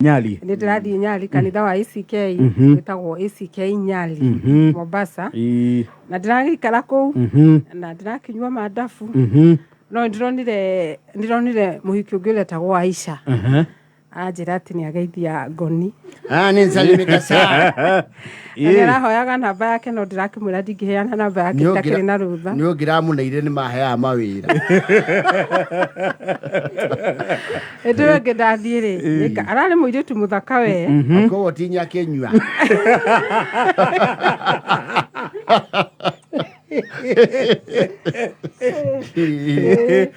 Nyali. Nĩ ndĩrathiĩ Nyali, kanitha wa ACK wĩtagwo ACK Nyali, Mombasa. Na ndĩragĩikara kũu na ndĩrakĩnyua mandabu, no nĩndĩronire mũhiki ũngĩ ũretagwo Aisha, anjĩra atĩ nĩ ageithia ngoni. Ah, nĩ nsalimika sana. Na nĩ arahoyaga namba yake, no ndĩrakĩmwĩra ndingĩheana namba yake itakĩrĩ na rũtha. Nĩ ũngĩramũneire nĩ maheaga mawĩra. Hĩndĩ ĩyo ĩngĩ ndathiĩ rĩ, ararĩ mũirĩtu mũthaka we. Koguo ti nyakĩnyua.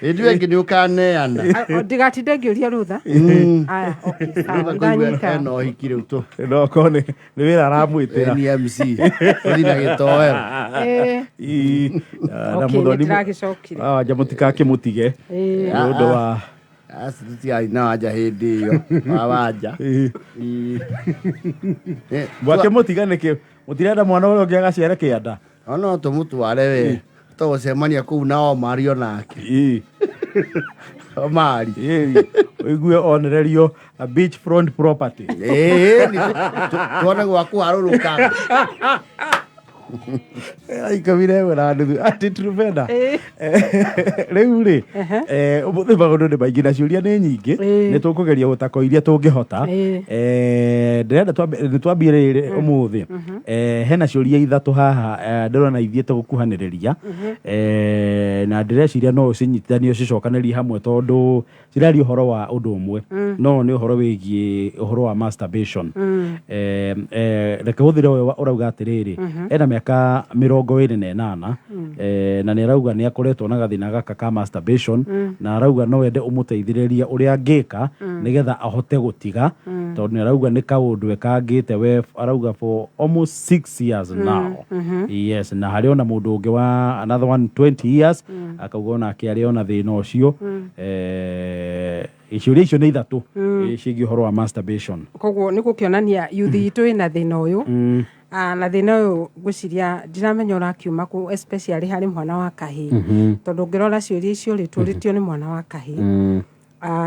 Hĩndĩ ĩyo ĩngĩ nĩ ũkaneana. Ndigatinde ngĩũria rũtha. Aya, okay, sawa, Rũtha kũigua ndanyita. ena ũhiki rĩu tũ. No korwo nĩ wĩra aramwĩtĩra. Ni MC. Ũthiĩ na gĩtoero. Ah, na Okay, mũthoni- nĩ ndĩragĩcokire. Ah, wanja mũtikakĩmũtige nĩ ũndũ wa Aci tũtiarĩ na wanja hĩndĩ ĩyo. Wa wanja. Mwakĩmũtiga nĩkĩ? Mũtirenda mwana ũrĩa ũngĩ agaciare kĩanda? No no tũmũtware we. Tũgũcemania kũu na Omari onake. Omari. Ũigue onererio a beach front property. Ĩĩ, tuone gwa kũharũrũka. 11:30 atĩ Truvena. Rĩu rĩ, ũmũthĩ maũndũ nĩ maingĩ na ciũria nĩ nyingĩ. Nĩ tũkũgeria gũtako iria tũngĩhota. Ndĩrenda nĩ twambie rĩrĩ ũmũthĩ. Hena ciũria ithatũ haha, ndĩrona ithiĩte gũkuhanĩrĩria. Na ndĩreciria no ũcinyitithanie ũcicokanĩrie hamwe tondũ ciraria ũhoro wa ũndũ ũmwe, no nĩ ũhoro wĩgiĩ ũhoro wa masturbation. Reke hũthĩre ũyũ ũrauga atĩrĩrĩ, ena mĩaka 28, na nĩ arauga nĩ akoretwo na gathĩna gaka ka masturbation, na arauga no ende ũmũteithĩrĩrie ũrĩa angĩka nĩgetha ahote gũtiga, tondũ nĩ arauga nĩ kaũndũ ekangĩte we, arauga for almost 6 years now. Yes, na harĩ ona mũndũ ũngĩ wa another one 20 years, akauga onake arĩ ona thĩna ũcio. Ciũria icio nĩ ithatũ, ciĩgiĩ ũhoro wa masturbation. Koguo nĩ gũkĩonania yuthi itũ ĩna thĩna ũyũ. Na thĩna ũyũ ngwĩciria ndiramenya ũrakiuma kũ, especially harĩ mwana wa kahĩĩ, tondũ ũngĩrora ciũria icio rĩ, tũrĩtio nĩ mwana wa kahĩĩ.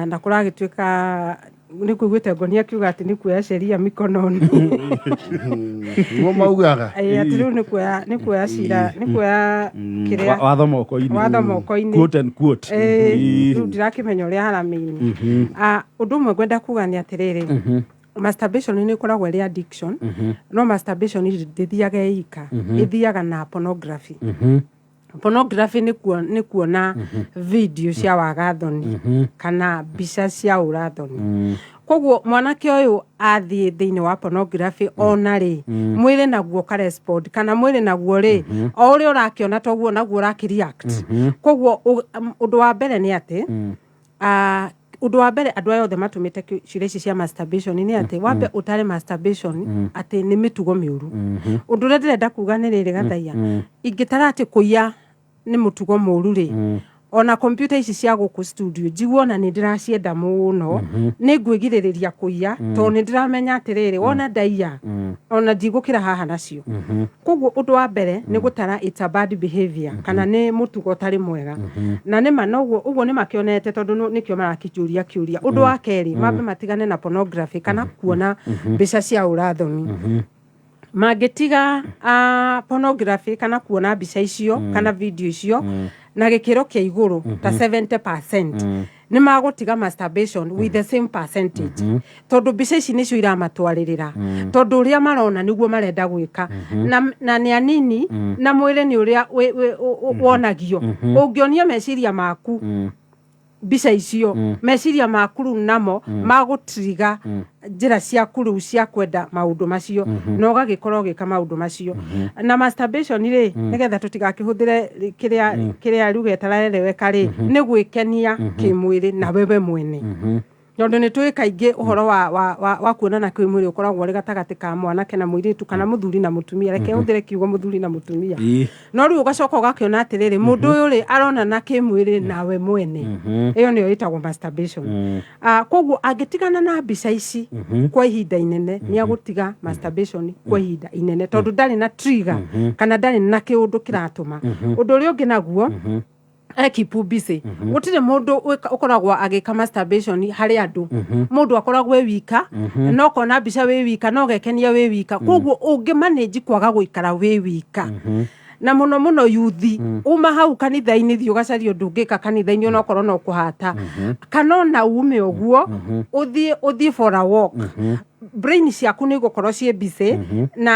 Na kũragĩtuĩka nĩ kuiguĩte ngoni akiuga atĩ nĩ kuoya sheria mikononi. Nĩguo maugaga. Ĩĩ, atĩ rĩu nĩ kuoya cira, nĩ kuoya kĩrĩa Watho moko-inĩ. Watho moko-inĩ. Quote and quote. Rĩu ndirakĩmenya ũrĩa haramĩini. Ũndũ ũmwe ngwenda kuga nĩ atĩrĩrĩ, masturbation nĩ ĩkoragwo ĩrĩ addiction, no masturbation ndĩthiaga ĩika, ĩthiaga na pornography. Pornography nĩ kuona video cia wagathoni kana mbica cia ũrathoni. Koguo mwanake ũyũ athiĩ thĩinĩ wa pornography, ona rĩ, mwĩrĩ naguo ũkarespond, kana mwĩrĩ naguo rĩ, o ũrĩa ũrakĩona toguo naguo ũrakĩreact. Koguo ũndũ wa mbere nĩ atĩ, ũndũ wa mbere andũ aya othe matũmĩte ciũria ici cia masturbation nĩ atĩ wambe ũtare masturbation atĩ nĩ mĩtugo mĩũru. Ũndũ ũrĩa ndĩrenda kuga nĩ rĩrĩ, Gathaiya, ingĩtara atĩ kũiya nĩ mũtugo mũru rĩ, ona kompiuta ici cia gũkũ studio njiguo ona nĩ ndĩracienda mũno, nĩ ngwĩgirĩrĩria kũiya, tondũ nĩ ndĩramenya atĩrĩrĩ, wona ndaiya ona ndigũkĩra haha nacio. Koguo ũndũ wa mbere nĩ gũtara it's a bad behavior, kana nĩ mũtugo ũtarĩ mwega, na nĩma noguo ũguo nĩ makĩonete, tondũ nĩkĩo marakĩnjũria kĩũria. Ũndũ wa kerĩ, mambe matigane na pornography kana kuona mbica cia ũrathoni. Mangĩtiga pornography kana kuona mbica icio kana video icio na gĩkĩro kĩa igũrũ ta 70%, nĩ magũtiga masturbation with the same percentage, tondũ mbica ici nĩcio iramatwarĩrĩra, tondũ ũrĩa marona nĩguo marenda gwĩka, na nĩ anini, na mwĩrĩ nĩ ũrĩa wonagio. Ũngĩonia meciria maku mbica icio, meciria maku rĩu namo magũtiriga njĩra ciaku rĩu cia kwenda maũndũ macio, na ũgagĩkorwo ũgĩka maũndũ macio. Na masturbation rĩ, nĩgetha tũtigakĩhũthĩre kĩrĩa ruga ĩtaraeleweka rĩ, nĩ gwĩkenia kĩmwĩrĩ na wewe mwene, tondũ nĩ tũĩ kaingĩ ũhoro wa kuonana kĩmwĩrĩ ũkoragwo ũrĩ gatagatĩ ka mwanake na mũirĩtu kana mũthuri na mũtumia. Reke hũthĩre kiugo mũthuri na mũtumia. No rĩu ũgacoka ũgakĩona atĩrĩrĩ, mũndũ ũyũ rĩ, aronana kĩmwĩrĩ nawe mwene. Ĩyo nĩyo ĩtagwo masturbation. Koguo angĩtigana na mbica ici kwa ihinda inene, nĩ agũtiga masturbation kwa ihinda inene, tondũ ndarĩ na trigger kana ndarĩ na kĩũndũ kĩratũma. Ũndũ ũrĩa ũngĩ naguo Keep busy. Gũtirĩ mũndũ ũkoragwo agĩka masturbation harĩ andũ. Mũndũ akoragwo e wika, no kona mbica wĩ wika, no gekenia wĩ wika. Koguo ũngĩ manage kwaga gũikara wĩ wika, na mũno mũno yuthi, uma hau kanitha-inĩ, thiĩ ũgacarie ũndũ ũngĩka kanitha-inĩ, onokorwo no kũhata, kana ona ume ũguo ũthiĩ for a walk, brain ciaku nĩ igũkorwo ciĩ busy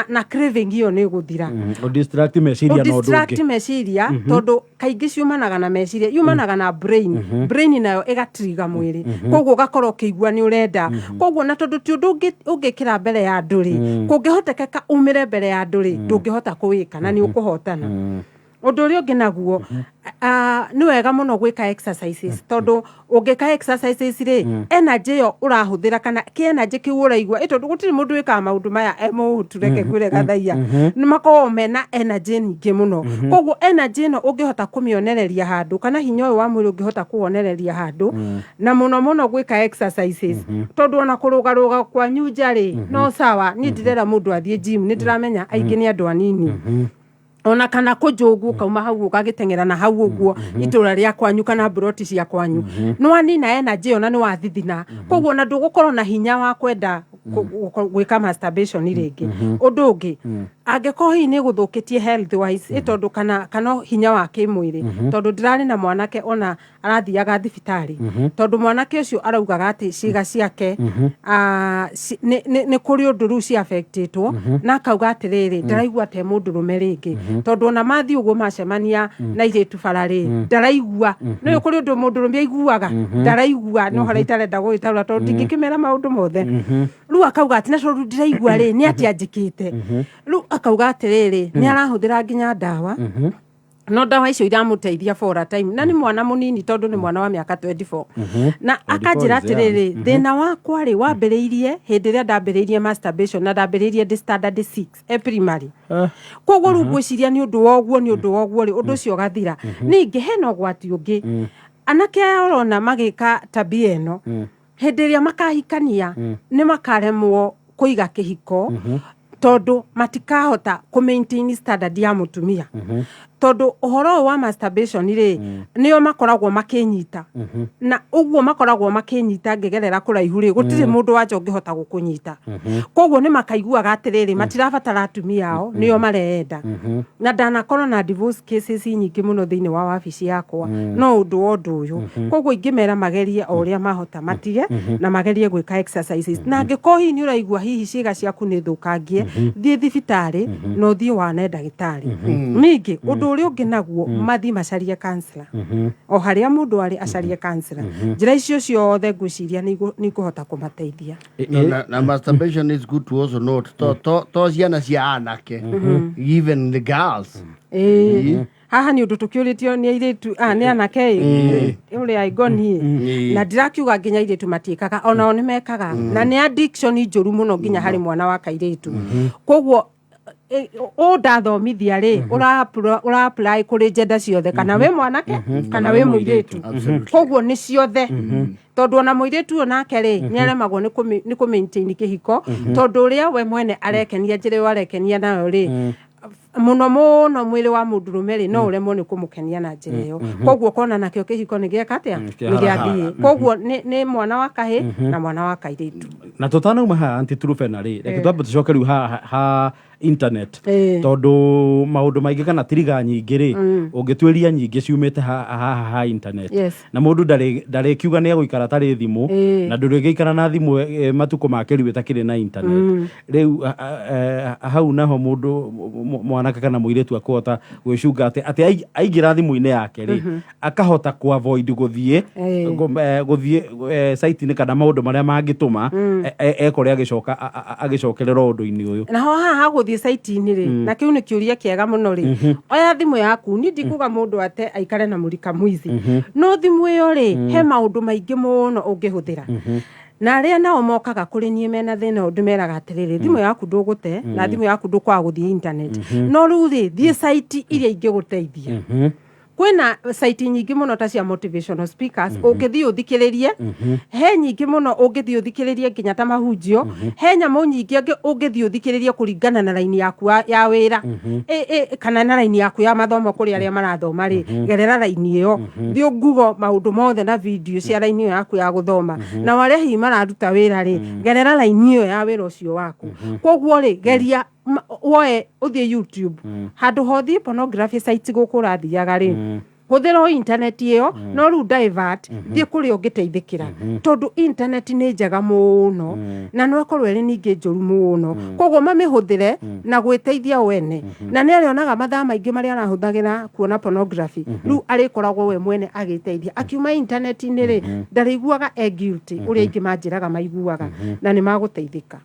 na craving ĩyo nĩ ĩgũthira. Distract meciria na ũndũ Distract ũngĩ. meciria, tondũ kaingĩ ciumanaga na meciria, yumanaga na brain, brain nayo ĩgatriga mwĩrĩ, koguo ũgakorwo ũkĩigua nĩ ũrenda. Koguo na tondũ ti ũndũ ũngĩkĩra mbere ya andũ rĩ, kũngĩhotekeka umĩre mbere ya andũ rĩ, ndũngĩhota kũwĩka na nĩ ũkũhotana. Ũndũ ũrĩa ũngĩ naguo, nĩ wega mũno gwĩka exercises, tondũ ũngĩka exercises rĩ, energy ĩyo ũrahũthĩra kana kĩ energy kĩu ũraigua ĩ, tondũ gũtirĩ mũndũ wĩkaga maũndũ maya e mũhũtu, reke ngwĩre gathaia, nĩ makoragwo mena energy nyingĩ mũno. Koguo energy ĩno ũngĩhota kũmĩonereria handũ, kana hinya ũyũ wa mwĩrĩ ũngĩhota kũwonereria handũ, na mũno mũno gwĩka exercises, tondũ ona kũrũgarũga kwanyu nja rĩ, no sawa. Niĩ ndirera mũndũ athiĩ gym, nĩ ndĩramenya aingĩ nĩ andũ anini, ona kana kũnjũgu ũkauma hau ũgagĩteng'era na hau ũguo itũra rĩa kwanyu kana mburoti cia kwanyu, nĩ wanina energy ĩyo na nĩ wathithina. Koguo ona ndũgũkorwo na hinya wa kwenda gwĩka masturbation rĩngĩ. Ũndũ ũngĩ, angĩkorwo hihi nĩ gũthũkĩtie health wise, ĩ tondũ kana hinya wa kĩmwĩrĩ, tondũ ndĩrarĩ na mwanake ona arathiaga thibitarĩ, tondũ mwanake ũcio araugaga atĩ ciĩga ciake nĩ kũrĩ ũndũ rĩu ci affectĩtwo, na akauga atĩrĩrĩ, ndaraigua ta e mũndũrũme rĩngĩ, tondũ ona mathiĩ ũguo macemania na airĩtu bara rĩ, ndaraigua. Nĩ kũrĩ ũndũ mũndũrũme aiguaga, ndaraigua, no harĩa itarenda gũgĩtaũra tondũ ndingĩkĩmera maũndũ mothe. Rĩu akauga atĩ na tondũ ndiraigua rĩ, nĩ atĩa njĩkĩte? Rĩu akauga atĩrĩrĩ, nĩ arahũthĩra nginya ndawa, no ndawa icio iramũteithia for a time, na nĩ mwana mũnini, tondũ nĩ mwana wa mĩaka 24, na akanjĩra 24 is young. Atĩrĩrĩ, thĩna wakwa rĩ, wambĩrĩirie hĩndĩ ĩrĩa ndambĩrĩirie masturbation, na ndambĩrĩirie ndĩ standard 6 e primary. Koguo rĩu ngwĩciria nĩ ũndũ wa ũguo, nĩ ũndũ wa ũguo rĩ, ũndũ ũcio ũgathira. Ningĩ hena ũgwati ũngĩ, anake aya ũrona magĩka tabia ĩno, hĩndĩ ĩrĩa makahikania nĩ makaremwo kũiga kĩhiko, tondũ matikahota kũ maintain standard ya mũtumia, tondũ ũhoro ũyũ wa masturbation rĩ, nĩo makoragwo makĩnyita, na ũguo makoragwo makĩnyita ngĩgerera kũraihu rĩ, gũtirĩ mũndũ wanja ũngĩhota gũkũnyita. Koguo nĩ makaiguaga atĩrĩrĩ, matirabatara atumia ao, nĩo mareenda. Na ndanakorwo na divorce cases nyingĩ mũno thĩinĩ wa wabici yakwa, no ũndũ wa ũndũ ũyũ. Koguo ingĩmera magerie o ũrĩa mahota matige, na magerie gwĩka exercises, na angĩkorwo hihi nĩ ũraigua hihi ciĩga ciaku nĩ thũkangie, thiĩ thibitarĩ na ũthiĩ wane ndagĩtarĩ. Ningĩ ũndũ ũrĩa ũngĩ naguo, mathiĩ macarie counselor, o harĩa mũndũ arĩ acarie counselor. Njĩra icio ciothe ngwĩciria nĩ ikũhota kũmateithia. No, na masturbation is good to also note to ciana cia anake, even the girls. Ĩĩ, haha nĩ ũndũ tũkĩũrĩtio nĩ airĩtu, nĩ anake ĩ, ũrĩa aigoni na ndirakiuga nginya airĩtu matiĩkaga, onao nĩ mekaga, na nĩ addiction njũru mũno nginya harĩ mwana wa kairĩtu. Koguo ũ ndathomithia rĩ, ũra apply kũrĩ gender ciothe, kana wĩ mwanake kana wĩ mũirĩtu. Koguo nĩ ciothe, tondũ ona mũirĩtu ũyũ nake rĩ, nĩ aremagwo nĩ kũ maintain kĩhiko, tondũ ũrĩa we mwene arekenia, njĩra ĩyo arekenia nayo rĩ, mũno mũno mwĩrĩ wa mũndũrũme rĩ, no ũremwo nĩ kũmũkenia na njĩra ĩyo. Koguo ũkona nakĩo kĩhiko nĩ gĩeka atĩa? Nĩ gĩathiĩ. Koguo nĩ mwana wa kahĩ na mwana wa kairĩtu. Na tũtanauma haha, Aunty Trufena rĩ, reke twambe tũcoke rĩu ha internet, tondũ maũndũ maingĩ kana tiriga nyingĩ rĩ, ũngĩtuĩria nyingĩ ciumĩte haha ha internet. Na mũndũ ndarĩkiuga nĩ egũikara atarĩ thimũ, na ndũrĩgĩikara na thimũ matukũ ma kĩrĩu ĩtakĩrĩ na internet. Rĩu hau naho mũndũ mwanake kana mũirĩtu akũhota gwĩcunga atĩ aingĩra thimũ-inĩ yake rĩ, akahota ku avoid gũthiĩ gũthiĩ site-inĩ kana maũndũ marĩa mangĩtũma ekore agĩcoka agĩcokerera ũndũ-inĩ ũyũ. Naho haha hagũthiĩ site-inĩ rĩ, na kĩu nĩ kĩũria kĩega mũno rĩ, oya thimũ yaku. Niĩ ndikuga mũndũ ate aikare na mũrika mwizi, no thimũ ĩyo rĩ, he maũndũ maingĩ mũno ũngĩhũthĩra. Na arĩa nao mokaga kũrĩ niĩ mena thĩna ũyũ, ndĩmeraga atĩrĩrĩ, thimũ yaku ndũgũte, na thimũ yaku ndũkwaga gũthiĩ internet, no rĩu rĩ, thiĩ site iria ingĩgũteithia. Kwĩna site nyingĩ mũno ta cia motivational speakers ũngĩthiĩ ũthikĩrĩrie. He nyingĩ mũno ũngĩthiĩ ũthikĩrĩrie, nginya ta mahunjio. He nyamũ nyingĩ angĩ ũngĩthiĩ ũthikĩrĩrie kũringana na raini yaku ya wĩra kana na raini yaku ya mathomo. Kũrĩ arĩa marathoma rĩ, gerera raini ĩyo, thiĩ Google maũndũ mothe na video cia raini ĩyo yaku ya gũthoma. Na arĩa hihi mararuta wĩra rĩ, gerera raini ĩyo ya wĩra ũcio waku. Koguo rĩ, geria woe ũthiĩ YouTube handũ ha ũthiĩ pornography site gũkũ ũrathiaga rĩ, hũthĩra o internet ĩyo, no rĩu divert thiĩ kũrĩa ũngĩteithĩkĩra, tondũ internet nĩ njega mũno na no ĩkorwo ĩrĩ ningĩ njũru mũno. Koguo mamĩhũthĩre na gwĩteithia wene, na nĩ arĩonaga mathaa maingĩ marĩa arahũthagĩra kuona pornography, rĩu arĩkoragwo we mwene agĩteithia. Akiuma internet-inĩ rĩ, ndarĩiguaga e guilty ũrĩa aingĩ manjĩraga maiguaga, na nĩ magũteithĩka.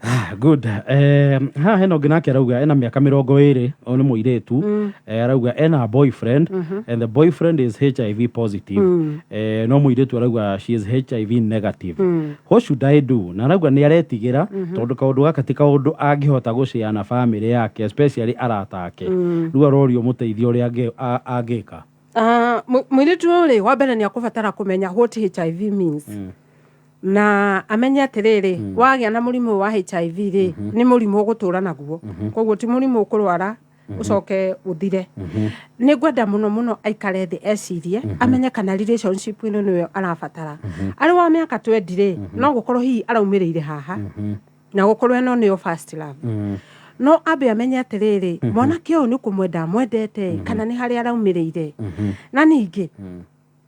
Ah, good. Haha hena ũngĩ nake arauga ena mĩaka 20, ũyũ nĩ mũirĩtu. Arauga ena boyfriend and the boyfriend is HIV positive, no mũirĩtu arauga she is HIV negative. What should I do? Na arauga nĩ aretigĩra tondũ kaũndũ gaka ti kaũndũ angĩhota gũcĩa na famĩlĩ yake, especially arata ake. Rĩu arorio mũteithio ũrĩa angĩka. Ah, mũirĩtu ũyũ rĩ, wa mbere nĩ akũbatara kũmenya what HIV means, na amenye atĩrĩrĩ, wagĩa na mũrimũ ũyũ wa HIV rĩ, nĩ mũrimũ ũgũtũra naguo. Koguo ti mũrimũ ũkũrwara ũcoke ũthire. Nĩ ngwenda mũno mũno aikare thĩ, ecirie, amenye kana relationship ĩno nĩyo arabatara. Arĩ wa mĩaka 20 rĩ, no gũkorwo hihi araumĩrĩire haha na gũkorwo ĩno nĩyo first love, no ambe amenye atĩrĩrĩ, mwanake ũyũ nĩ kũmwenda amwendete kana nĩ harĩa araumĩrĩire. Na ningĩ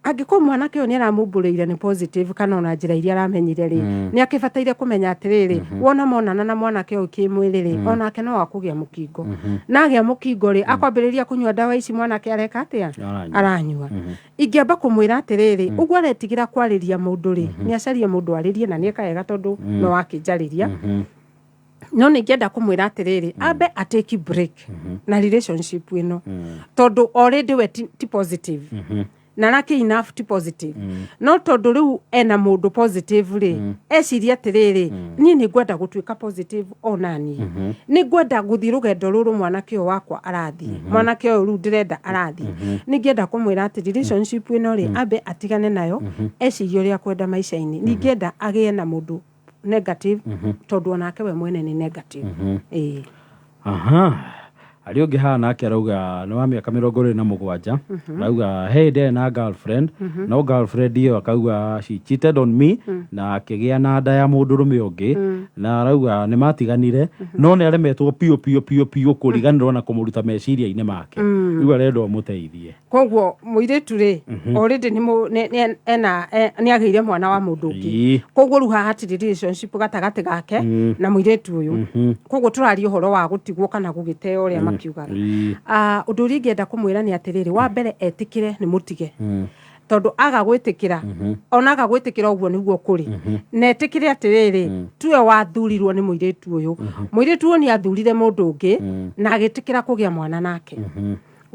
angĩkorwo mwanake ũyũ nĩ aramumbũrĩire nĩ positive, kana ona njĩra iria aramenyire rĩ, nĩ akĩbataire kũmenya atĩrĩrĩ, wona monana na mwanake ũyũ kĩmwĩrĩ rĩ, onake no akũgĩa mũkingo. Na agĩa mũkingo rĩ, akwambĩrĩria kũnyua ndawa ici mwanake areka atĩa? Aranyua. Aranyua. Ingĩamba kũmwĩra atĩrĩrĩ, ũguo aretigĩra kwarĩria mũndũ rĩ, nĩ acarie mũndũ arĩrie, na nĩ eka wega tondũ no akĩnjarĩria. No nĩ ingĩenda kũmwĩra atĩrĩrĩ, ambe atake break na relationship ĩno, tondũ already we ti positive, na lucky enough ti positive. No tondũ rĩu ena mũndũ positive rĩ, eciria atĩrĩrĩ, niĩ nĩ ngwenda gũtuĩka positive onaniĩ, nĩ ngwenda gũthiĩ rũgendo rũrũ mwanake ũyũ wakwa arathiĩ, mwanake ũyũ rĩu ndĩrenda arathiĩ. Nĩ ngĩenda kũmwĩra atĩ relationship ĩno rĩ, ambe atigane nayo, ecirie ũrĩa akwenda maica-inĩ. Ningĩenda agĩe na mũndũ negative, tondũ onake we mwene nĩ negative. Ĩĩ. Aha, harĩ ũngĩ haha nake arauga nĩ wa mĩaka 27. Arauga hey, ndarĩ na girlfriend, no girlfriend ĩyo akauga she cheated on me na akĩgĩa na nda ya mũndũrũme ũngĩ, na arauga nĩ matiganire, no nĩ aremetwo piũ piũ piũ piũ kũriganĩrwo na kũmũruta meciria-inĩ make. Rĩu arenda ũmũteithie. Koguo mũirĩtu rĩ, already nĩ ena nĩ agĩire mwana wa mũndũ ũngĩ. Koguo rĩu haha hatirĩ relationship gatagatĩ gake na mũirĩtu ũyũ. Koguo tũraria ũhoro wa gũtigwo kana gũgĩteo, ũrĩa makiugaga. Ah, ũndũ ũrĩa ingĩenda kũmwĩra nĩ atĩrĩrĩ, wa mbere etĩkĩre nĩ mũtige, tondũ aga gwĩtĩkĩra, ona aga gwĩtĩkĩra ũguo nĩguo kũrĩ, na etĩkĩre atĩrĩrĩ, tuwe wathurirwo nĩ mũirĩtu ũyũ. Mũirĩtu ũyũ nĩ athurire mũndũ ũngĩ na agĩtĩkĩra kũgĩa mwana nake.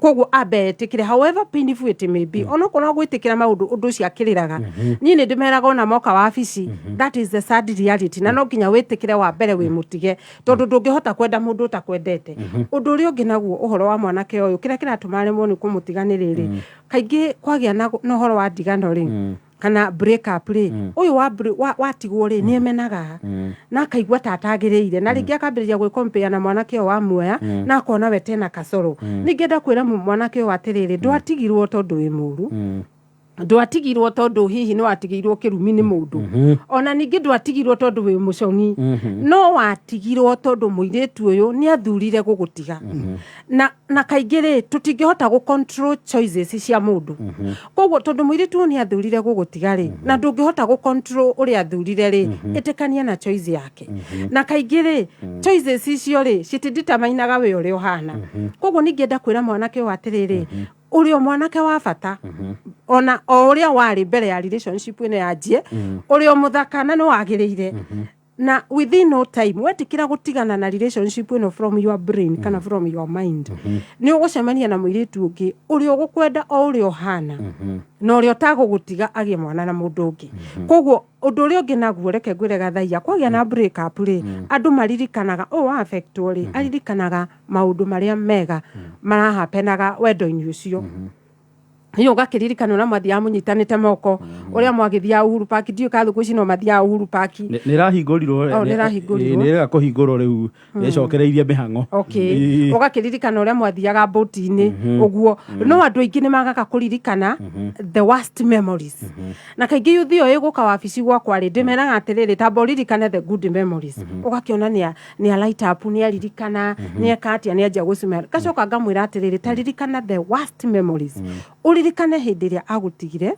Koguo ambe etĩkĩre, however painful it may be, onokorwo gwĩtĩkĩra maũndũ ũndũ ũcio akĩrĩraga. Niĩ nĩ ndĩmeraga ona moka wabici, that is the sad reality, na no nginya wĩtĩkĩre wa mbere wĩ mũtige, tondũ ndũngĩhota kwenda mũndũ ũtakwendete. Ũndũ ũrĩa ũngĩ naguo, ũhoro wa mwanake ũyũ, kĩrĩa kĩratũma aremwo nĩ kũmũtiga nĩ rĩrĩ, kaingĩ kwagĩa na ũhoro wa ndigano rĩ, kana break up rĩ, ũyũ watigwo rĩ, nĩ emenaga na akaigua ta atagĩrĩire, na rĩngĩ akambĩrĩria gwĩcompare na mwanake ũyũ wa muoya na akona we tena kasoro. Ningĩenda kwĩra mwanake ũyũ atĩrĩrĩ, ndwatigirwo tondũ wĩ mũru, ndwatigirwo tondũ hihi nĩ watigĩirwo kĩrumi nĩ mũndũ, ona ningĩ ndwatigirwo tondũ wĩ mũcong'i, no watigirwo tondũ mũirĩtu ũyũ nĩ athurire gũgũtiga. Na kaingĩ rĩ, tũtingĩhota gũ control choices cia mũndũ. Koguo tondũ mũirĩtu ũyũ nĩ athurire gũgũtiga rĩ, na ndũngĩhota gũ control ũrĩa athurire rĩ, ĩtĩkania na choice yake. Na kaingĩ rĩ, choices icio rĩ, citideterminaga we ũrĩa ũhana. Koguo ningĩenda kwĩra mwanake ũyũ atĩrĩrĩ, ũrĩ o mwanake wa bata ona o ũrĩa warĩ mbere ya relationship ĩno yanjie, ũrĩ o mũthaka na nĩ wagĩrĩire. Na within no time wetĩkĩra gũtigana na relationship ĩno from your brain kana from your mind, nĩ ũgũcemania na mũirĩtu ũngĩ ũrĩa ũgũkwenda o ũrĩa ũhana na ũrĩa ũtagũgũtiga agĩe mwana na mũndũ ũngĩ. Koguo ũndũ ũrĩa ũngĩ naguo, reke ngwĩre gathaia, kwagĩa na break up rĩ, andũ maririkanaga ũũ wa affectwo rĩ, aririkanaga maũndũ marĩa mega marahapenaga wendo-inĩ ũcio. Hihi ũgakĩririkana ũrĩa mwathiaga mũnyitanĩte moko, ũrĩa mwagĩthiaga Uhuru Park. Ndiũĩ kana thikũ ici no mathiaga Uhuru Park. Nĩ ĩrahingũrirwo. Oh, nĩ ĩrahingũrirwo. Nĩ ĩrega kũhingũrwo rĩu, ĩcokereirie mĩhang'o. Okay, ũgakĩririkana ũrĩa mwathiaga mbũti-inĩ ũguo. No andũ aingĩ nĩ magaga kũririkana the worst memories, na kaingĩ yuthi ĩyo ĩgũka wabici gwakwa rĩ, ndĩmeraga atĩrĩrĩ, tamba ũririkane the good memories. Ũgakĩona nĩ a light up, nĩ aririkana, nĩ eka atĩa, nĩ anjia gũcimera. Ngacoka ngamwĩra atĩrĩrĩ, ta ririkana the worst memories, ũririkane hĩndĩ ĩrĩa agũtigire,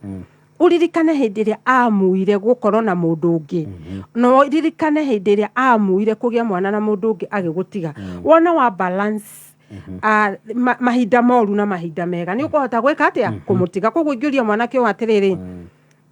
ũririkane hĩndĩ ĩrĩa amuire gũkorwo na mũndũ ũngĩ, na ũririkane hĩndĩ ĩrĩa amuire kũgĩa mwana na mũndũ ũngĩ agĩgũtiga. Wona wa balance mahinda moru na mahinda mega, nĩ ũkũhota gwĩka atĩa? Kũmũtiga. Koguo ingĩũria mwanake ũyũ atĩrĩrĩ,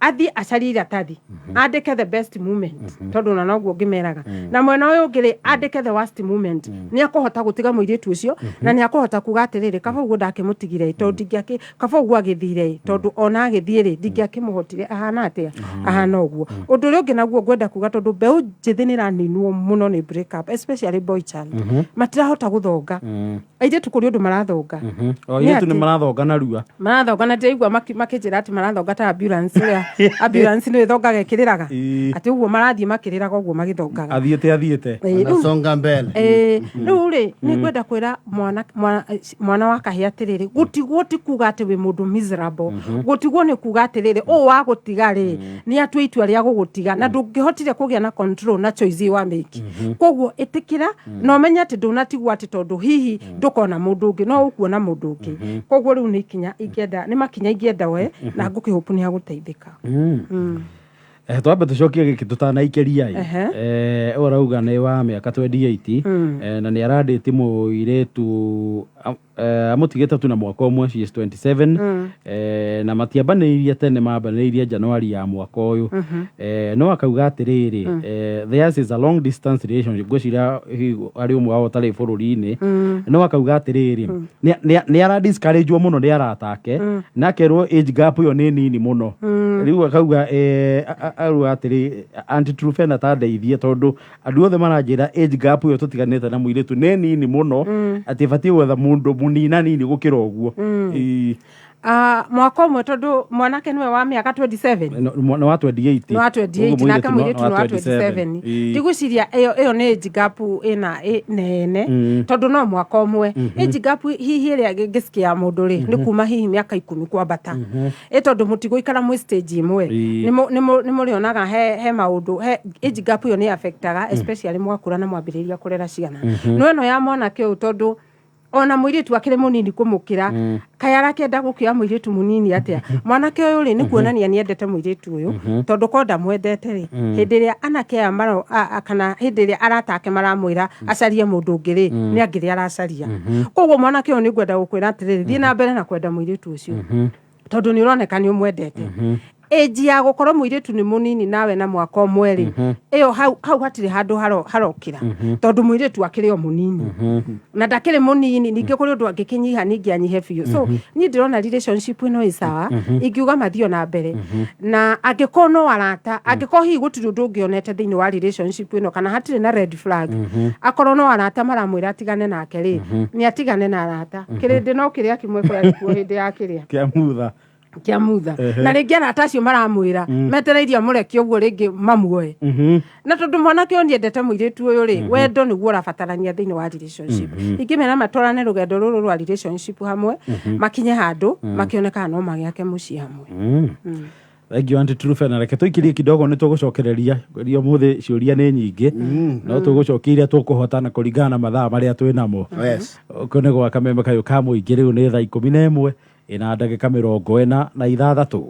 athiĩ acarie iratathi, andĩke the best moment, tondũ ona noguo ngĩmeraga, na mwena ũyũ ũngĩ rĩ, andĩke the worst moment, nĩ akũhota gũtiga mũirĩtu ũcio, na nĩ akũhota kuga atĩrĩrĩ, kaba ũguo ndakĩmũtigire ĩ, tondũ ndingĩakĩ kaba ũguo agĩthire ĩ, tondũ ona agĩthiĩ rĩ, ndingĩakĩmũhotire ahana atĩa, ahana ũguo. Ũndũ ũrĩa ũngĩ naguo ngwenda kuga, tondũ mbeũ njĩthĩ nĩ ĩraninwo mũno nĩ break up, especially boy child, matirahota gũthonga. Airĩtu kũrĩ ũndũ marathonga. O Nĩ airĩtu nĩ atĩ- marathonga narua. Marathonga, na ndĩraigua makĩnjĩra atĩ marathonga ta ambulance, ũrĩa ambulance nĩ ĩthongaga ĩkĩrĩraga. Atĩ ũguo marathiĩ makĩrĩraga ũguo magĩthongaga. Athiĩte athiĩte. Ĩĩ, rĩu Wanasonga mbele. Ĩĩ, rĩu rĩ, nĩ ngwenda kwĩra mwana wa kahĩĩ atĩrĩrĩ, gũtigwo ti kuga atĩ wĩ mũndũ miserable. Gũtigwo nĩ kuga atĩrĩrĩ, ũũ wa gũtiga rĩ, nĩ atue itua rĩa gũgũtiga na ndũngĩhotire kũgĩa na control na choice wa make. Koguo ĩtĩkĩra na ũmenye atĩ ndũnatigwo atĩ tondũ hihi ndũkona mũndũ ũngĩ, no ũkuona mũndũ ũngĩ. Koguo rĩu nĩ ikinya ingĩenda, nĩ makinya ingĩenda we na ngũkĩhope nĩ agũteithĩka. Twambe tũcokie gĩkĩ tũtanaikĩria ĩ. Ũyũ arauga nĩ wa mĩaka 28, na nĩ arandĩti mũirĩtu amũtigĩte tu na mwaka ũmwe, she is 27, na matiambanĩirie tene, mambanĩirie Januari ya mwaka ũyũ. No akauga atĩrĩrĩ, theirs is a long distance relationship, ngwĩciria hihi arĩ ũmwe wao ũtarĩ bũrũri-inĩ. No akauga atĩrĩrĩ, nĩ ara discourage mũno nĩ arata ake, na akerwo age gap ĩyo nĩ nini mũno. Rĩu akauga auga atĩrĩ, "Aunty Trufena, ta ndeithie, tondũ andũ othe maranjĩra age gap ĩyo tũtiganĩte na mũirĩtu nĩ nini mũno, atĩ batiĩ gwetha mũndũ mũnina nini gũkĩra ũguo." Ĩĩ. Ah, mwaka ũmwe, tondũ mwanake nĩwe wa mĩaka 27. Nĩ wa 28. Nĩ wa 28. Ũguo Nake mũirĩtu mũirĩtu nĩ wa 27. 27. Ĩĩ. Ndigwĩciria ĩyo nĩ age gap ĩna nene, tondũ no mwaka ũmwe. Age gap hihi ĩrĩa ngĩsikia ya mũndũ rĩ, nĩ kuma hihi mĩaka 10 kwambata, ĩ tondũ mũtigũikara mwĩ stage ĩmwe. Nĩ mũrĩonaga he maũndũ he age gap ĩyo nĩ affectaga, especially mwakũra na mwambĩrĩria kũrera ciana. No ĩno ya mwanake ũyũ, tondũ ona mũirĩtu akĩrĩ mũnini kũmũkĩra, kaĩ arakĩenda gũkĩoya mũirĩtu mũnini atĩa? Mwanake ũyũ rĩ, nĩ kuonania nĩ endete mũirĩtu ũyũ, tondũ ko ndamwendete rĩ, hĩndĩ ĩrĩa anake aya maro kana hĩndĩ ĩrĩa arata ake maramwĩra acarie mũndũ ũngĩ rĩ, nĩ angĩrĩ aracaria. Koguo mwanake ũyũ, nĩ ngwenda gũkwĩra atĩrĩrĩ, thiĩ na mbere na kwenda mũirĩtu ũcio, tondũ nĩ ũroneka nĩ ũmwendete. Age ya gũkorwo mũirĩtu nĩ mũnini nawe na mwaka ũmwe rĩ, ĩyo hau hatirĩ handũ harokĩra, tondũ mũirĩtu akĩrĩ o mũnini na ndakĩrĩ mũnini. Ningĩ kũrĩ ũndũ angĩkĩnyiha, ningĩ anyihe biũ. So niĩ ndĩrona relationship ĩno ĩ sawa, ingiuga mathiĩ na mbere, na angĩkorwo no arata, angĩkorwo hihi gũtirĩ ũndũ ũngĩonete thĩinĩ wa relationship ĩno kana hatirĩ na red flag, akorwo no arata maramwĩra atigane nake rĩ, nĩ atigane na arata. Kĩrĩndĩ no kĩrĩa kĩmwe kũrĩa gĩkuo hĩndĩ ya kĩrĩa Kĩa mutha. Kĩa mutha. Na rĩngĩ arata acio maramwĩra metereirie amũrekie ũguo rĩngĩ mamuoe, na tondũ mwanake ũyũ nĩendete mũirĩtu ũyũ rĩ, wendo nĩguo ũrabatarania thĩinĩ wa relationship. Ingĩmera matwarane rũgendo rũrũ rwa relationship hamwe, makinye handũ makĩone kana no magĩake mũciĩ hamwe. Thank you, Aunty Trufena. Reke tũikirie kidogo, nĩ tũgũcokereria ria ũmũthĩ. Ciũria nĩ nyingĩ, no tũgũcokia iria tũkũhota na kũringana na mathaa marĩa twĩ namo. Kũ nĩ gwa kameme kayũ ka mũingĩ. Rĩu nĩ thaa 11 ĩna ndagĩka 46.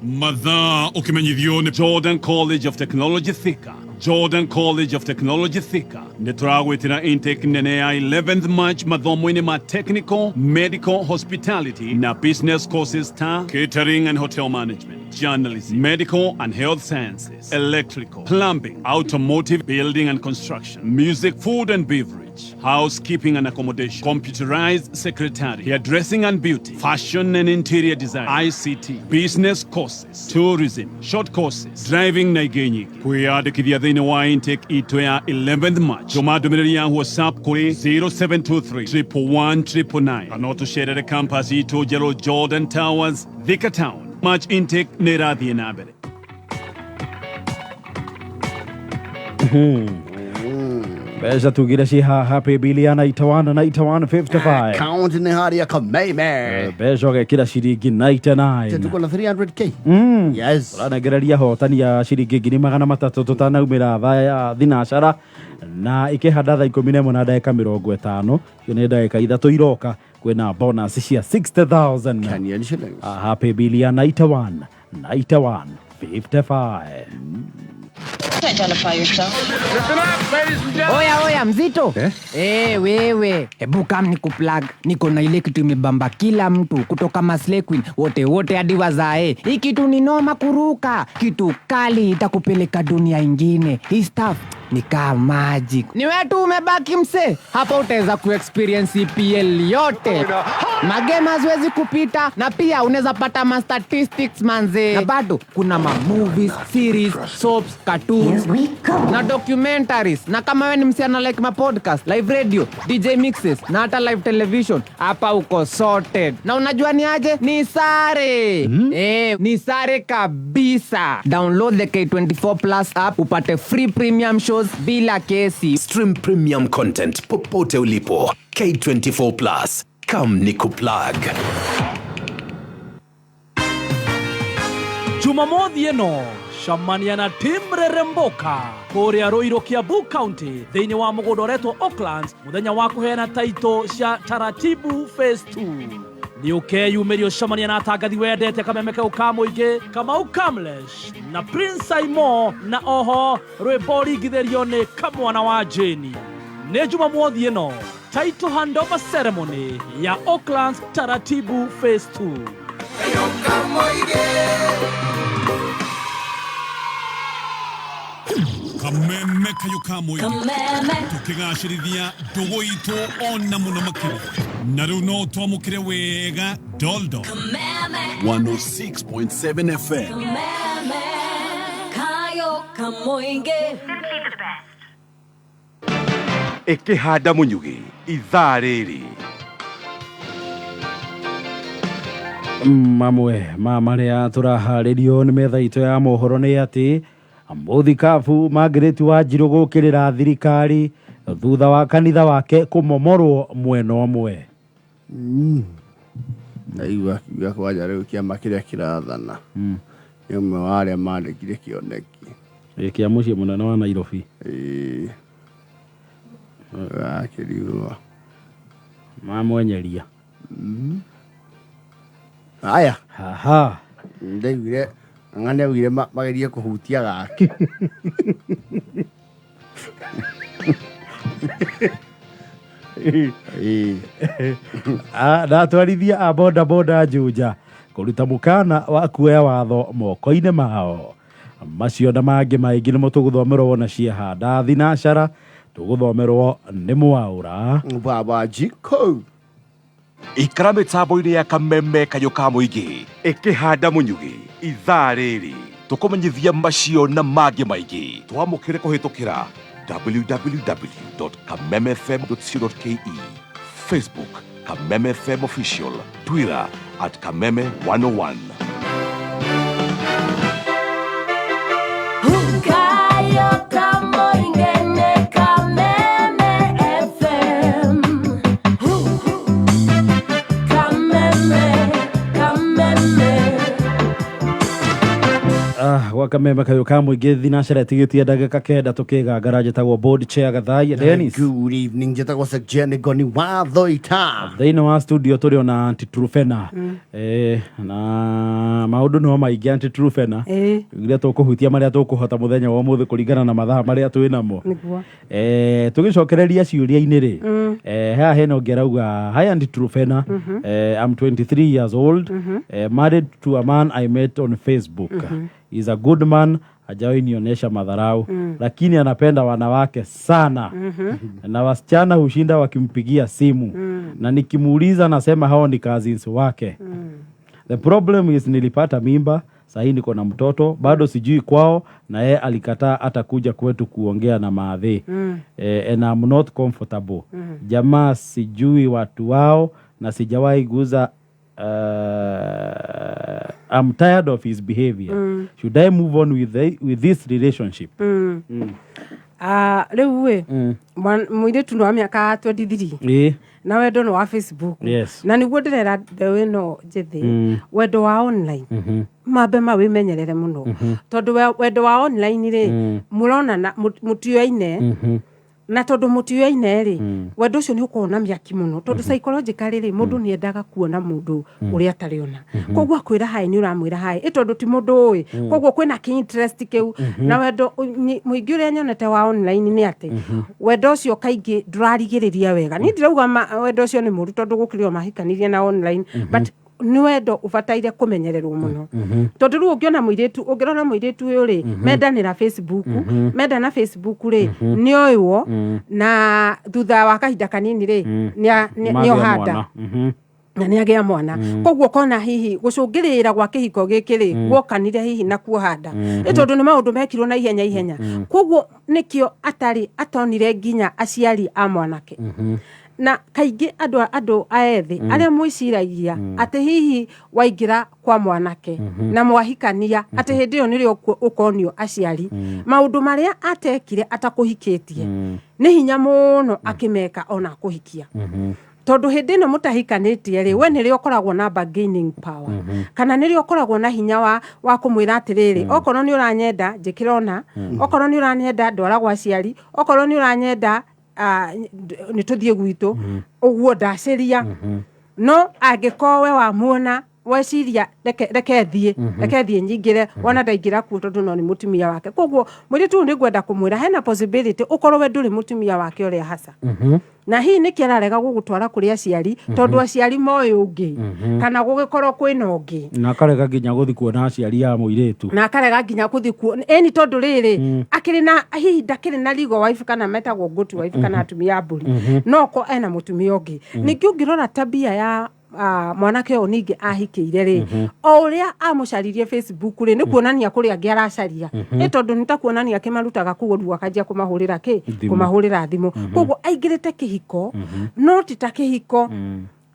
Mathaa ũkĩmenyithio nĩ Jordan College of Technology Thika. Jordan College of Technology Thika nĩ tũragwĩtĩra intake nene ya 11th March mathomo-inĩ ma technical, medical, hospitality na business courses ta catering and hotel management, journalism, medical and health sciences, electrical, plumbing, automotive, building and construction, music, food and beverage, housekeeping and accommodation, computerized secretary, hairdressing and beauty, fashion and interior design, ICT, business courses, tourism, short courses, driving na ingĩ nyingĩ. Kwĩyandĩkithia thĩinĩ wa intake itũ ya 11th March, tũma ndũmĩrĩri ya WhatsApp kũrĩ 0723 111 999 kana ũtũcerere campus itũ njerũ Jordan Towers, Thika Town. March intake nĩ ĩrathiĩ na mbere. Mbeca tugire ci haha paybill ya 91 91 55. Account nĩ harĩa Kameme. Mbeca ũgekĩra ciringi 99. Tuko na 300K. Yes. Ũranengereria hotani ya ciringi 300,000 tũtanaumĩra thaa ya thinacara na ikĩhanda thaa 11 na ndagĩka 50, icio nĩ ndagĩka 3 iroka kwĩna bonus cia 60,000. Kenyan shillings. Aha, paybill ya 91 91 55. Identify yourself. Oya oya mzito eh? Wewe hebu kam ni kuplug, niko na ile kitu imebamba kila mtu kutoka Maslay Queen wote wote hadi wazae. Hii kitu ni noma kuruka, kitu kali itakupeleka dunia ingine. Hii stuff ni kama magic. Ni wewe tu umebaki mse, hapa utaweza kuexperience EPL yote. Magema haziwezi kupita, na pia unaweza pata ma statistics manze. Na bado kuna ma movies, series, soaps, cartoons na documentaries. Na kama wewe ni msichana like ma podcast, live radio, DJ mixes na hata live television, hapa uko sorted. Na unajua ni aje? Ni sare. Ni sare kabisa. Download the K24 Plus app upate free premium shows bila kesi. Stream premium content popote ulipo. K24 Plus. Come nikuplug. Jumamothi ĩno cemania na Tim Reremboka kũrĩa Ruiru Kiambu County thĩinĩ wa mũgũnda ũretwo Oaklands mũthenya wa kũheana taito cia Taratibu Phase 2. Nĩ ũkeyumĩria ũcemania na atangathi wendete kameme kau ka mũingĩ Kamau Kamlesh na Prince Saimo, na oho rwĩmbo ringithĩrio nĩ Kamwana wa Jane. Nĩ Jumamothi ĩno title handover ceremony ya Oaklands Taratibu Phase 2. Kameme kayo ka mũingĩ tũkĩgacĩrithia ndũgũ itũ ona mũno makĩria, na rĩu no twamũkĩre wega Doldo 106.7 FM. Ĩkĩhanda mũnyugĩ ithaa rĩrĩ. Mamwe ma marĩa tũraharĩrio nĩ metha itũ ya mohoro nĩ atĩ mũthikabu Margaret Wanjiru gũkĩrĩra thirikari thutha wa kanitha wake kũmomorwo mwena ũmwe. Ndaigua akiuga kwanja rĩu kĩama kĩrĩa kĩrathana nĩ ũmwe wa arĩa mandĩkire kĩoneki kĩa mũciĩ mũnene wa Nairobi. Ĩĩ. Akĩrigwo mamwenyeria. Aya. Haha. Ndaiguire ng'ane augire magerie kũhutia gake. Ndatwarithia a boda boda Juja kũruta mũkana wa kuoya watho moko-inĩ mao. Macio na mangĩ maingĩ nĩmo tũgũthomerwo wona ciahanda thinacara, tũgũthomerwo nĩ Mwaũra Baba Jiko. Ikara mĩtambo-inĩ ya Kameme kayũ ka mũingĩ ĩkĩhanda mũnyugĩ ithaa rĩrĩ tũkũmenyithia macio na mangĩ maingĩ. Twamũkĩre kũhĩtũkĩra www.kamemefm.co.ke, Facebook Kameme FM Official, Twitter at Kameme 101. Gwa Kameme kayũ ka mũingĩ thinacara ĩtigĩtie ndagĩka 9 tũkĩgangara. Njĩtagwo Board Chair Gathai Dennis. Good evening, njĩtagwo Sekjeni Ngoni wa Thoita. Thĩinĩ wa studio tũrĩ ona Aunty Trufena. Na maũndũ no maingĩ, Aunty Trufena, iria tũkũhutia marĩa tũkũhota mũthenya wa ũmũthĩ kũringana na mathaa marĩa twĩ namo. Nĩguo. Tũgĩcokereria ciũria-inĩ rĩ, haha hena ũngĩ arauga, "Hi Aunty Trufena, I'm 23 years old, married to a man I met on Facebook. He's a good man, hajawahi nionyesha madharau, lakini anapenda wanawake sana na wasichana hushinda wakimpigia simu, na nikimuuliza nasema hao ni cousins wake. The problem is nilipata mimba, sahii niko na mtoto, bado sijui kwao, na yeye alikataa hata kuja kwetu kuongea na maadhi. And I'm not comfortable. Jamaa sijui watu wao na sijawahi guza. I'm tired of his behavior. Should I move on with this relationship?" Ah, rĩu ĩ, mũirĩtu nĩ wa mĩaka 23 na wendo nĩ wa Facebook. Na nĩguo ndĩrera mbeũ ĩno njĩthĩ, wendo wa online, mambe mawĩmenyerere mũno, tondũ wendo wa online rĩ, mũronana mũtiũaine, na tondũ mũtiũaine rĩ, wendo ũcio nĩ ũkoragwo na mĩaki mũno, tondũ psychologically rĩ, mũndũ nĩ endaga kuona mũndũ ũrĩa atarĩ ona. Koguo akwĩra hi, nĩ ũramwĩra hi, ĩ tondũ ti mũndũ ũĩ, koguo kwĩna kĩ interest kĩu. Na wendo mũingĩ ũrĩa nyonete wa online nĩ atĩ wendo ũcio kaingĩ ndũrarigĩrĩria wega. Niĩ ndirauga wendo ũcio nĩ mũru, tondũ gũkĩrĩ o mahikanirie na online, but nĩ wendo ũbataire kũmenyererwo mũno, tondũ rĩu ũngĩona mũirĩtu, ũngĩrora mũirĩtu ũyũ rĩ, mendanĩra Facebook, mendana Facebook rĩ, nĩoĩwo, na thutha wa kahinda kanini rĩ, Magĩa nĩohanda mwana. Na nĩ agĩa mwana. Koguo kona hihi gũcũngĩrĩra gwa kĩhiko gĩkĩ rĩ, guokanire hihi na kuoha nda, nĩ tondũ nĩ maũndũ mekirwo na ihenya ihenya. Koguo nĩkĩo atarĩ atonire nginya aciari a mwanake. Na kaingĩ andũ a ethĩ arĩa mwĩciragia atĩ hihi waingĩra kwa mwanake na mwahikania atĩ hĩndĩ ĩyo nĩrĩo ũkonio aciari, maũndũ marĩa atekire atakũhikĩtie nĩ hinya mũno akĩmeka ona akũhikia, tondũ hĩndĩ ĩno mũtahikanĩtie rĩ, we nĩrĩo ũkoragwo na bargaining power, kana nĩrĩo ũkoragwo na hinya wa kũmwĩra atĩrĩrĩ, okorwo nĩ ũranyenda njĩkĩra ona, okorwo nĩ ũranyenda ndwara gwa aciari, okorwo nĩ ũranyenda nĩ tũthiĩ gwitũ ũguo ndacĩria. No angĩkorwo we wamuona weciria reke thiĩ nyingĩre, wona ndaingĩra kuo tondũ no nĩ mũtumia wake. Koguo mũirĩtu ũyũ nĩ ngwenda kũmwĩra hena possibility ũkorwo we ndũrĩ mũtumia wake ũrĩa hasa, na hihi nĩkĩ ararega gũgũtwara kũrĩ aciari, tondũ aciari moĩ ũngĩ, kana gũgĩkorwo kwĩna ũngĩ. Na akarega nginya gũthi kuona aciari a mũirĩtu. Na akarega nginya gũthiĩ kuo ĩni, tondũ rĩrĩ akĩrĩ na hihi ndakĩrĩ na legal wife, kana metagwo goat wife, kana atumia a mbũri, no ko ena mũtumia ũngĩ. Ningĩ ũngĩrora tabia ya mwanake ũyũ ningĩ ahikĩire rĩ, o ũrĩa amũcaririe Facebook rĩ, nĩ kuonania kũrĩ angĩ aracaria, ĩ tondũ nĩ ta kuonania akĩmarutaga kũu rĩu akanjia kũmahũrĩra kĩ? Thimũ. Kũmahũrĩra thimũ. Koguo aingĩrĩte kĩhiko, no ti ta kĩhiko,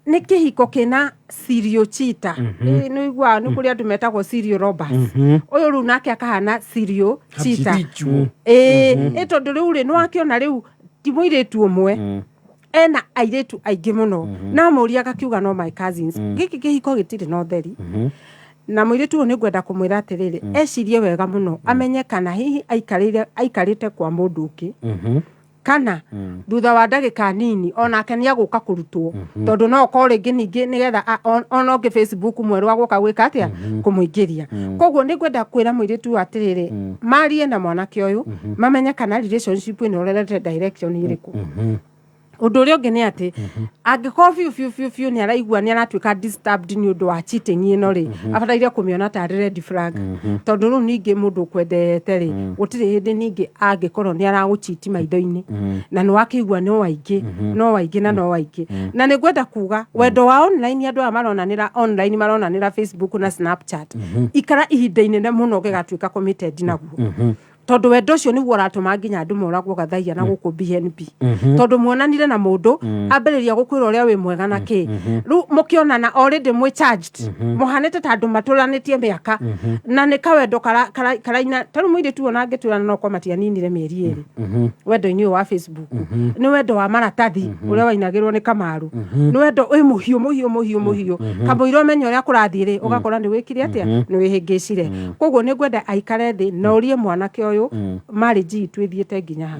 nĩ kĩhiko kĩna serial cheater. Nĩ ũiguaga nĩ kũrĩ andũ metagwo serial robbers. Ũyũ rĩu nake akahana serial cheater. Habitual. Ĩ tondũ rĩu rĩ, nĩ wakĩona rĩu ti mũirĩtu ũmwe, ena airĩtu aingĩ mũno, na mũria agakiuga no my cousins. Gĩkĩ kĩhiko gĩtirĩ na ũtheri. Na mũirĩtu ũyũ nĩ ngwenda kũmwĩra atĩrĩrĩ, ecirie wega mũno, amenye kana hihi aikarĩire aikarĩte kwa mũndũ ũngĩ, kana thutha wa ndagĩka nini onake nĩ agũka kũrutwo, tondũ no ũkorwo rĩngĩ ningĩ nĩgetha ona ũngĩ Facebook mwerũ agũka gwĩka atĩa, kũmũingĩria. Koguo nĩ ngwenda kwĩra mũirĩtu ũyũ atĩrĩrĩ, marie na mwanake ũyũ, mamenye kana relationship ĩno ĩrorete direction ĩrĩkũ. Ũndũ ũrĩa ũngĩ nĩ atĩ angĩkorwo biũ biũ biũ biũ nĩ araigua nĩ aratuĩka disturbed nĩ ũndũ wa cheating ĩno rĩ, abataire kũmĩona tarĩ red flag, tondũ rĩu ningĩ mũndũ ũkwendete rĩ, gũtirĩ hĩndĩ ningĩ angĩkorwo nĩ aragũchiti maitho-inĩ, na nĩ wakĩigua no waingĩ, no waingĩ na no waingĩ. Na nĩ ngwenda kuga wendo wa online, andũ aya maronanĩra online, maronanĩra Facebook na Snapchat, ikara ihinda inene mũno ũgĩgatuĩka committed naguo. Tondũ wendo ũcio nĩguo ũratũma nginya andũ moragwo gathaia na gũkũ BNB, tondũ muonanire na mũndũ ambĩrĩria gũkwĩra ũrĩa wĩ mwega na kĩ. Rĩu mũkĩonana already mwĩ charged, mũhanĩte ta andũ matũranĩtie mĩaka, na nĩ kawendo karaina. Ta rĩu mũirĩtu ona angĩtwĩra no kwa matianinire mĩeri 2 wendo-inĩ ũyũ wa Facebook, nĩ wendo wa maratathi ũrĩa wainagĩrwo nĩ Kamaru, nĩ wendo wĩ mũhiũ mũhiũ mũhiũ mũhiũ. Kamũira ũmenye ũrĩa kũrathiĩ rĩ, ũgakora nĩ wĩkire atĩa, nĩ wĩhĩngĩcire. Koguo nĩ ngwenda aikare thĩ na ũrie mwanake ũyũ, marriage itũ ĩthiĩte nginya ha?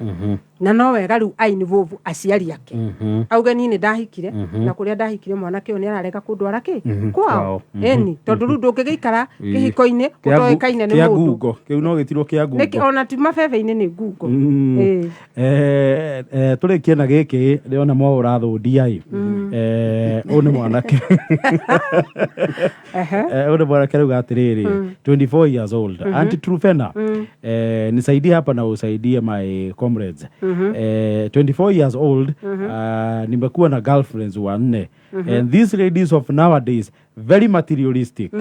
Na no wega rĩu a involve aciari ake, auge niĩ nĩ ndahikire, na kũrĩa ndahikire mwanake ũyũ nĩ ararega kũndwara kĩ kwao. Kwao. Ĩni, tondũ rĩu ndũngĩgĩikara kĩhiko-inĩ ũtoĩkaine nĩ Kĩa mũndũ. ngungo kĩu no gĩtirwo kĩa ngungo. Ona ti mabebe-inĩ, nĩ ngungo. Ĩĩ. Tũrĩkie na gĩkĩ ndĩrona mwaũra thũndia ĩ. Ũyũ nĩ mwanake. Ũyũ nĩ mwanake rauga atĩrĩrĩ, 24 years old, "Auntie Trufena, nisaidie hapa na usaidie my comrades. 24 years old, nimekuwa na girlfriends wanne, and these ladies of nowadays very materialistic.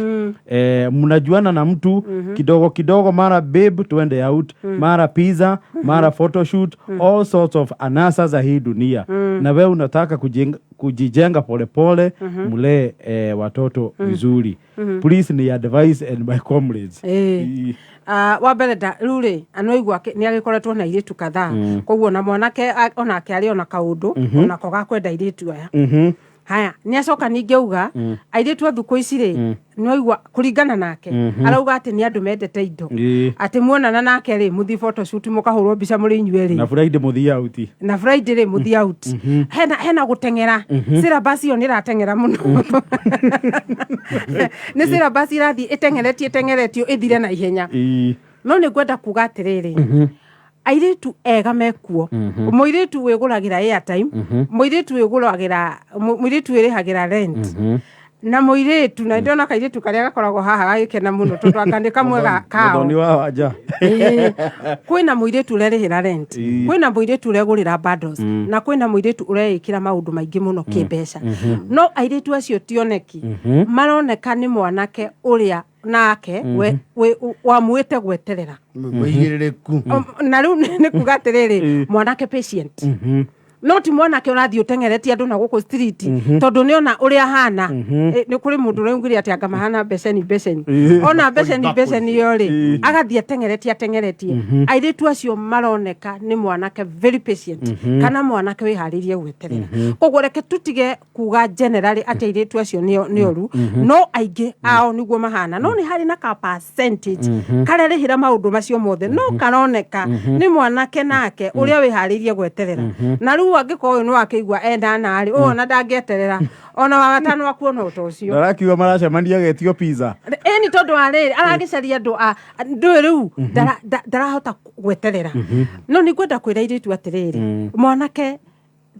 Mnajuana na mtu kidogo kidogo, mara babe tuende out, mara pizza, mara photoshoot, all sorts of anasa za hii dunia, na we unataka kujijenga polepole, mlee watoto vizuri. Please ni advice and my comrades." Wa mbere rĩu rĩ anoigua nĩ agĩkoretwo na airĩtu kadhaa, koguo na mwanake onake arĩ ona kaũndũ onako gakwenda airĩtu aya. Haya, nĩ acoka ningĩ auga airĩtu a thukũ ici rĩ, nĩwaigua kũringana nake arauga atĩ nĩ andũ mendete indo, atĩ muonana nake rĩ, mũthiĩ photoshoot, mũkahũrwo mbica mũrĩ inyuerĩ. Na Friday mũthiĩ out. Na Friday rĩ, mũthiĩ out. Hena gũteng'era, syllabus ĩyo nĩ ĩrateng'era mũno, nĩ syllabus irathiĩ ĩteng'eretie ĩteng'eretio ĩthire na ihenya. No nĩ ngwenda kuga atĩrĩrĩ, airĩtu ega mekuo, mũirĩtu wĩgũragĩra airtime, mũirĩtu wĩgũragĩra, mũirĩtu wĩrĩhagĩra rent, na mũirĩtu na ndĩrona kairĩtu karĩa gakoragwo haha gagĩkena mũno tondũ anga nĩ kamwe kao. Mũthoni wa wanja. Ĩĩ. Kwĩna mũirĩtu ũrerĩhĩra rent, kwĩna mũirĩtu ũregũrĩra bundles, na kwĩna mũirĩtu ũreĩkĩra maũndũ maingĩ mũno kĩmbeca. No airĩtu acio tioneki maroneka nĩ mwanake ũrĩa nake wamuĩte gweterera. Mũigĩrĩrĩku. Na rĩu nĩ kuga atĩrĩrĩ, mwanake patient, no ti mwanake ũrathiĩ ũteng'eretie andũ na gũkũ street, tondũ nĩ ona ũrĩa ahana. Nĩ kũrĩ mũndũ ũraugire atĩ anga mahana mbeceni mbeceni, ona mbeceni mbeceni ĩyo rĩ, agathiĩ ateng'eretie ateng'eretie. Airĩtu acio maroneka nĩ mwanake very patient, kana mwanake wĩharĩirie gweterera. Koguo reke tutige kuga generally atĩ airĩtu acio nĩ oru, no aingĩ ao nĩguo mahana. No nĩ harĩ na ka percentage karerĩhĩra maũndũ macio mothe, no karoneka nĩ mwanake nake ũrĩa wĩharĩirie gweterera. Na rĩu angĩkorwo ũyũ nĩ wakĩigua endana rĩ, ũyũ ona ndangĩeterera ona wa gatano akuona ũta ũcio. Ndarakiuga maracemania getio pizza. Ĩni, tondũ wa rĩrĩ aragĩcaria andũ a ndũĩ rĩu ndarahota gweterera. No nĩ ngwenda kwĩra airĩtu atĩrĩrĩ, mwanake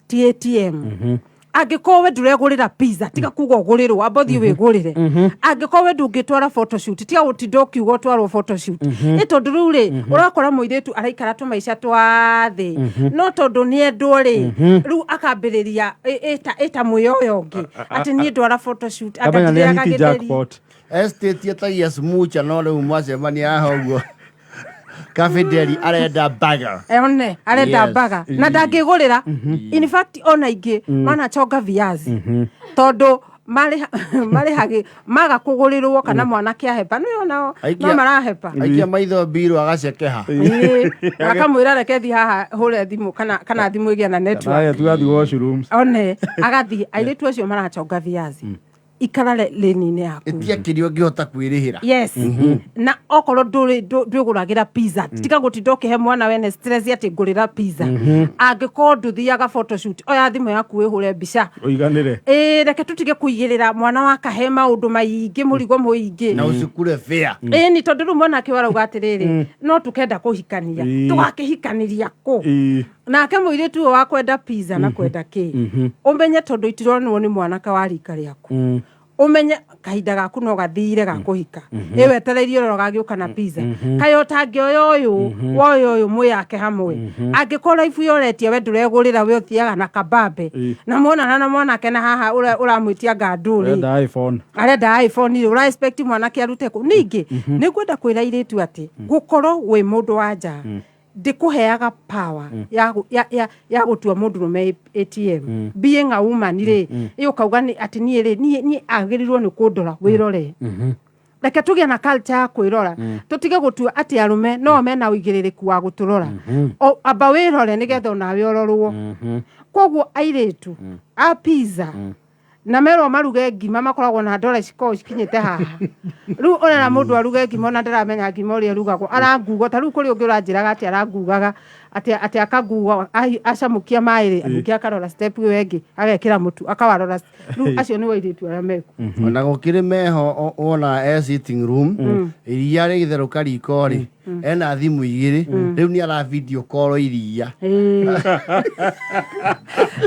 ti ATM. Angĩkorwo we ndũregũrĩra pizza, tiga kuga ũgũrĩrwo, amba ũthiĩ wĩgũrĩre. Angĩkorwo we ndũngĩtwara photoshoot, tiga gũtinda ũkiuga ũtwarwo photoshoot. Ĩ tondũ rĩu rĩ, ũrakora mũirĩtu araikara tũmaica twa thĩ, no tondũ nĩ endwo rĩ, rĩu akambĩrĩria ĩta mwĩyoyo ũngĩ atĩ niĩ ndwara photoshoot. Kamenya nĩ Angatindĩaga ahiti gĩtheri. jackpot. Estate etagia smucha, no rĩu mwacemania haha ũguo Cafe Deli arenda burger. One arenda baga na ndangĩgũrĩra. In fact, ona ingĩ manachonga viazi tondũ marĩhagĩ maga kũgũrĩrwo, kana mwanake ahepa nĩ onao no marahepa. Aikia maitho mbiru agacekeha. Ĩĩ, akamwĩra reke thi haha hũre thimũ kana thimũ ĩgĩe na network. Aya tugathiĩ washrooms. One agathiĩ. Airĩtu acio marachonga viazi, ikara lane-inĩ yaku. Ĩtia kĩrĩa ũngĩhota kwĩrĩhĩra. Yes, na okorwo ndwĩgũragĩra pizza, tiga gũtinda ũkĩhe mwana wene stress atĩ ngũrĩra pizza. Angĩkorwo ndũthiaga photoshoot, oya thimũ yaku wĩhũre mbica. Ũiganĩre. Ĩĩ, reke tũtige kũigĩrĩra mwana wa kahe maũndũ maingĩ, mũrigo mũingĩ. Na ũcukure fare. Ĩni, tondũ rĩu mwanake ũyũ arauga atĩrĩrĩ, no tũkenda kũhikania, tũgakĩhikanĩria kũ? Nake mũirĩtu ũyũ wa kwenda pizza na kwenda kĩ, ũmenye tondũ itironwo nĩ mwanake wa rika rĩaku. Ũmenye kahinda gaku no gathire ga kũhika, ĩ wetereirie ũrĩa ũgagĩũka na pizza. Kaĩ ũtangĩoya ũyũ, woya ũyũ mwĩyake hamwe. Angĩkorwo ibu yoretie we ndũregũrĩra, we ũthiaga na kabambe na mwonana na mwanake na haha ũramwĩtia ngandũ rĩ. Ũrenda iPhone. Arenda iPhone rĩ, ũra expect mwanake arute kũ? Ningĩ nĩ ngwenda kwĩra airĩtu atĩ gũkorwo wĩ mũndũ wa nja ndĩkũheaga power ya gũtua mũndũrũme ATM. Being a woman rĩ, ĩ ũkauga nĩ atĩ niĩ rĩ, niĩ agĩrĩirwo nĩ kũndora. Wĩrore. Reke tũgĩe na culture ya kwĩrora, tũtige gũtua atĩ arũme no mena ũigĩrĩrĩku wa gũtũrora. O amba wĩrore nĩgetha onawe ũrorwo. Koguo airĩtu a pizza na merwo maruge ngima makoragwo na ndore cikoragwo cikinyĩte haha. Rĩu ũrera mũndũ aruge ngima ona ndaramenya ngima ũrĩa ĩrugagwo, aranguga. Ta rĩu kũrĩ ũngĩ ũranjĩraga atĩ arangugaga atĩ akanguga acamũkia maĩ rĩ, ningĩ akarora step ĩyo ĩngĩ agekĩra mũtu akawarora. Rĩu acio nĩo airĩtu arĩa meku. Ona gũkĩrĩ meho wona e sitting room, iria rĩgĩtherũka riko rĩ, ena thimũ igĩrĩ, rĩu nĩ ara video call iria.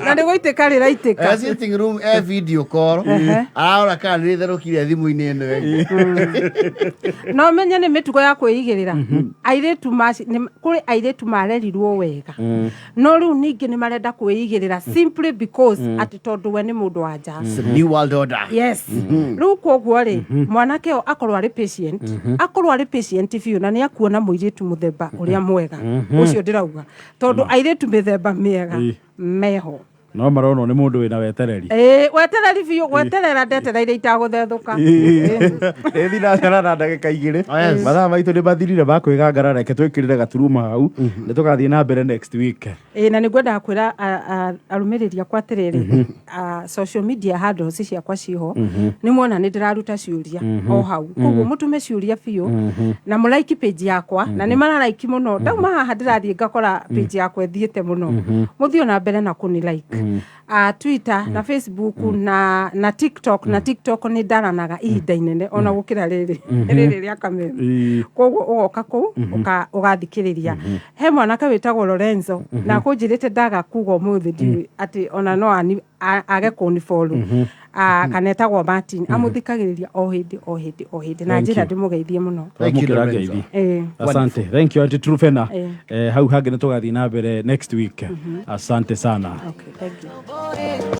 Na nĩ gũitĩka rĩraitĩka. E sitting room e video call, ararora kana nĩ rĩtherũkire thimũ-inĩ ĩno ĩngĩ. No menye nĩ mĩtugo ya kwĩigĩrĩra. Airĩtu kũrĩ airĩtu marerirwo wega, no rĩu ningĩ nĩ marenda kwĩigĩrĩra simply because atĩ tondũ we nĩ mũndũ wa nja. It's a new world order. Yes. Rĩu koguo rĩ, mwanake ũyũ akorwo arĩ patient, akorwo arĩ patient biũ, na nĩ akuona mũirĩtu mũthemba ũrĩa mwega ũcio ndĩrauga, tondũ airĩtu mĩthemba mĩega meho. No maronwo nĩ mũndũ wĩna wetereri. Ĩĩ, wetereri biũ, gweterera ndetereire itagũthethũka. Ĩ thinacara na ndagĩka 2. Yes. Mathaa maitũ nĩ mathirire ma kwĩgangara. Reke twĩkĩrĩre gaturuma hau, nĩ tũgathiĩ na mbere next week. Ĩĩ, na nĩ ngwendaga kwĩra arũmĩrĩri akwa atĩrĩrĩ, social media handles ciakwa ciho, nĩ mwona nĩ ndĩraruta ciũria o hau, koguo mũtũme ciũria biũ na mũlaiki page yakwa, na nĩ mararaiki mũno. Ndauma haha ndĩrathiĩ ngakora page yakwa ĩthiĩte mũno. Mũthiĩ na mbere na kũni like Twitter na Facebook na TikTok. Na TikTok nĩ ndaranaga ihinda inene ona gũkĩra rĩrĩ rĩa kameme. Koguo ũgoka kũu ũgathikĩrĩria. He mwanake wĩtagwo Lorenzo na kũnjĩrĩte ndaga kuga ũmũthĩ, ndiũĩ atĩ ona no age kũnifollow. Kana etagwo Martin, amũthikagĩrĩria o hĩndĩ o hĩndĩ o hĩndĩ na Thank njĩra you. ndĩmũgeithie mũno. Thank you, Twamũkĩra Lorenzo. ngeithi. Ĩĩ. Asante, thank you, Auntie Trufena. Eh. Hau hangĩ nĩ tũgathiĩ na mbere next week. Asante sana. Okay, thank you.